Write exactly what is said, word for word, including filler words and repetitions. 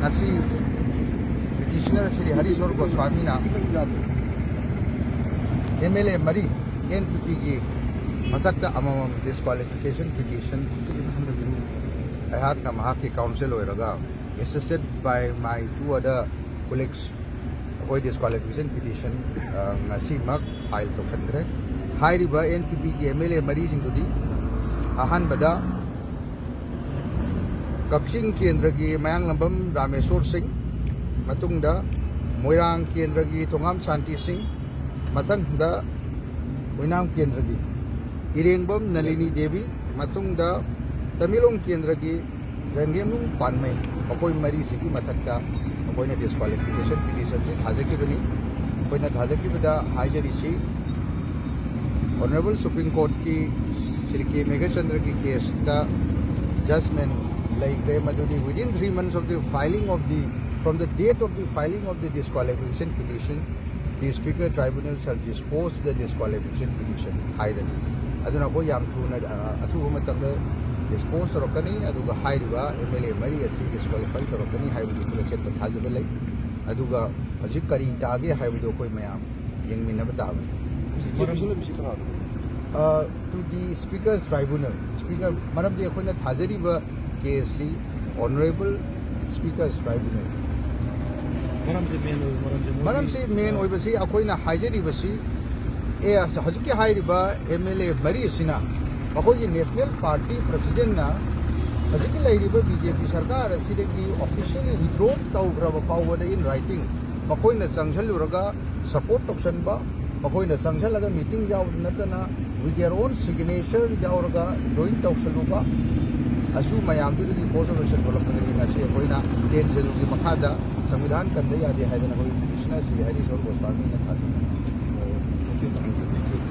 ꯉꯁꯤ ꯄꯤꯇꯤꯁꯅꯔ Shri ꯍꯔꯤꯁꯣꯔ ꯒꯣꯁ꯭ꯋꯥꯃꯤꯅ M L A ꯃꯔꯤ N P ꯄꯤꯒꯤ ꯃꯊꯛꯇ ꯑꯃꯃꯝ ꯗꯤꯁꯀ꯭ꯋꯥꯂꯤꯐꯤꯀꯦꯁꯟ ꯄꯤꯇꯤꯁꯟ ꯑꯩꯍꯥꯛꯅ ꯃꯍꯥꯛꯀꯤ ꯀꯥꯎꯟꯁꯤꯜ ꯑꯣꯏꯔꯒ assisted by my two other colleagues ꯑꯩꯈꯣꯏ ꯗꯤꯁꯀ꯭ꯋꯥꯂꯤꯐꯤꯀꯦꯁꯟ ꯄꯤꯇꯤꯁꯟ ꯉꯁꯤꯃꯛ ꯐꯥꯏꯜ ꯇꯧꯁꯟꯈ꯭ꯔꯦ꯫ ꯍꯥꯏꯔꯤꯕ ꯑꯦꯟ ꯄꯤ ꯄꯤꯒꯤ ꯑꯦꯝ ꯑꯦꯜ ꯑꯦ ꯃꯔꯤꯁꯤꯡꯗꯨꯗꯤ ꯑꯍꯥꯟꯕꯗ ꯀꯛꯆꯤꯡ ꯀꯦꯟꯗ꯭ꯔꯒꯤ ꯃꯌꯥꯡꯂꯝꯕꯝ ꯔꯥꯃꯦꯁꯣꯔ ꯁꯤꯡ, ꯃꯇꯨꯡꯗ ꯃꯣꯏꯔꯥꯡ ꯀꯦꯟꯗ꯭ꯔꯒꯤ ꯊꯣꯉꯥꯝ ꯁꯥꯟꯇꯤ ꯁꯤꯡ, ꯃꯊꯪꯗ ꯑꯣꯏꯅꯥꯝ ꯀꯦꯟꯗ꯭ꯔꯒꯤ ꯏꯔꯦꯡꯕꯝ ꯅꯂꯤꯅꯤ ꯗꯦꯕꯤ, ꯃꯇꯨꯡꯗ ꯇꯃꯦꯡꯂꯣꯡ ꯀꯦꯟꯗ꯭ꯔꯒꯤ ꯖꯪꯒꯦꯝꯅꯨꯡ ꯄꯥꯟꯃꯩ, ꯃꯈꯣꯏ ꯃꯔꯤꯁꯤꯒꯤ ꯃꯊꯛꯇ ꯑꯩꯈꯣꯏꯅ ꯗꯤꯁꯀ꯭ꯋꯥꯂꯤꯐꯤꯀꯦꯁꯟ ꯄꯤꯇꯤꯁꯟꯁꯤ ꯊꯥꯖꯈꯤꯕꯅꯤ꯫ ꯑꯩꯈꯣꯏꯅ ꯊꯥꯖꯈꯤꯕꯗ ꯍꯥꯏꯖꯔꯤꯁꯤ ꯑꯣꯅꯔꯦꯕꯜ ꯁꯨꯄ꯭ꯔꯤꯝ ꯀꯣꯔꯠꯀꯤ ꯁ꯭ꯔꯤ ꯀꯦ ꯃꯦꯘꯆꯟꯗ꯭ꯔꯒꯤ ꯀꯦꯁꯇ ꯖꯖꯃꯦꯟ ꯂꯩꯈ꯭ꯔꯦ, ꯃꯗꯨꯗꯤ within three months of the filing of the from the date of the filing of the disqualification petition, the speaker tribunal shall dispose the disqualification petition ꯍꯥꯏꯗꯅ꯫ ꯑꯗꯨꯅ ꯑꯩꯈꯣꯏ ꯌꯥꯝ ꯊꯨꯅ, ꯑ, ꯑꯊꯨꯕ ꯃꯇꯝꯗ ꯗꯤꯁꯄꯣꯁ ꯇꯧꯔꯛꯀꯅꯤ, ꯑꯗꯨꯒ ꯍꯥꯏꯔꯤꯕ ꯑꯦꯝ ꯑꯦꯜ ꯑꯦ ꯃꯔꯤ ꯑꯁꯤ ꯗꯤꯁꯀ꯭ꯋꯥꯂꯤꯐꯥꯏ ꯇꯧꯔꯛꯀꯅꯤ ꯍꯥꯏꯕꯒꯤ ꯑꯩꯈꯣꯏ ꯑꯆꯦꯠꯄ ꯊꯥꯖꯕ ꯂꯩ꯫ ꯑꯗꯨꯒ ꯍꯧꯖꯤꯛ ꯀꯔꯤ ꯇꯥꯒꯦ ꯍꯥꯏꯕꯗꯨ ꯑꯩꯈꯣꯏ ꯃꯌꯥꯝ ꯌꯦꯡꯃꯤꯟꯅꯕ ꯇꯥꯕꯅꯤ꯫ ꯃꯔꯝ- ꯃꯔꯝ- ꯑ, to the speaker's tribunal, speaker, ꯃꯔꯝꯗꯤ ꯑꯩꯈꯣꯏꯅ ꯊꯥꯖꯔꯤꯕ ꯀꯦꯁꯁꯤ ꯑꯣꯅꯔꯦꯕꯜ ꯁ꯭ꯄꯤꯀꯔꯁ ꯇ꯭ꯔꯥꯏꯕꯨꯅꯦꯜ꯫ ꯃꯔꯝꯁꯤ ꯃꯦꯟ ꯑꯣꯏꯕ ꯃꯔꯝꯁꯤ ꯃꯣꯏꯒꯤ ꯃꯔꯝꯁꯤ ꯃꯦꯟ ꯑꯣꯏꯕꯁꯤ ꯑꯩꯈꯣꯏꯅ ꯍꯥꯏꯖꯔꯤꯕꯁꯤ, ꯑꯦ, ꯍꯧꯖꯤꯛꯀꯤ ꯍꯥꯏꯔꯤꯕ ꯑꯦꯝ ꯑꯦꯜ ꯑꯦ ꯃꯔꯤ ꯑꯁꯤꯅ ꯑꯩꯈꯣꯏꯒꯤ ꯅꯦꯁꯅꯦꯜ ꯄꯥꯔꯇꯤ ꯄ꯭ꯔꯁꯤꯗꯦꯟꯅ ꯍꯧꯖꯤꯛꯀꯤ ꯂꯩꯔꯤꯕ ꯕꯤ ꯖꯦ ꯄꯤ ꯁꯔꯀꯥꯔ ꯑꯁꯤꯗꯒꯤ ꯑꯣꯐꯤꯁꯤꯌꯦꯜꯂꯤ ꯋꯤꯊꯗ꯭ꯔꯣ ꯇꯧꯈ꯭ꯔꯕ ꯐꯥꯎꯕꯗ in writing ꯃꯈꯣꯏꯅ ꯆꯪꯁꯤꯜꯂꯨꯔꯒ ꯁꯄꯣꯔꯠ ꯇꯧꯁꯟꯕ, ꯃꯈꯣꯏꯅ ꯆꯪꯁꯤꯜꯂꯒ ꯃꯤꯇꯤꯡ ꯌꯥꯎꯕꯗ ꯅꯠꯇꯅ with their own signature ꯌꯥꯎꯔꯒ ꯖꯣꯏꯟ ꯇꯧꯁꯜꯂꯨꯕ, ꯑꯁꯨ ꯃꯌꯥꯝꯗꯨꯗꯒꯤ ꯀꯣꯔꯁ ꯑꯣꯐ ꯑꯦꯛꯁꯟ ꯊꯣꯛꯂꯛꯄꯗꯒꯤ ꯉꯁꯤ ꯑꯩꯈꯣꯏꯅ ꯇꯦꯟ ꯁꯦꯗꯨꯜꯒꯤ ꯃꯈꯥꯗ ꯁꯪꯕꯤꯙꯥꯟ ꯀꯟꯗ ꯌꯥꯗꯦ ꯍꯥꯏꯗꯅ ꯑꯩꯈꯣꯏ ꯄꯤꯇꯤꯁꯅꯔ ꯁ꯭ꯔꯤ ꯍꯔꯤꯁꯣꯔ ꯒꯣꯁ꯭ꯋꯥꯃꯤꯅ ꯊꯥꯖꯩ꯫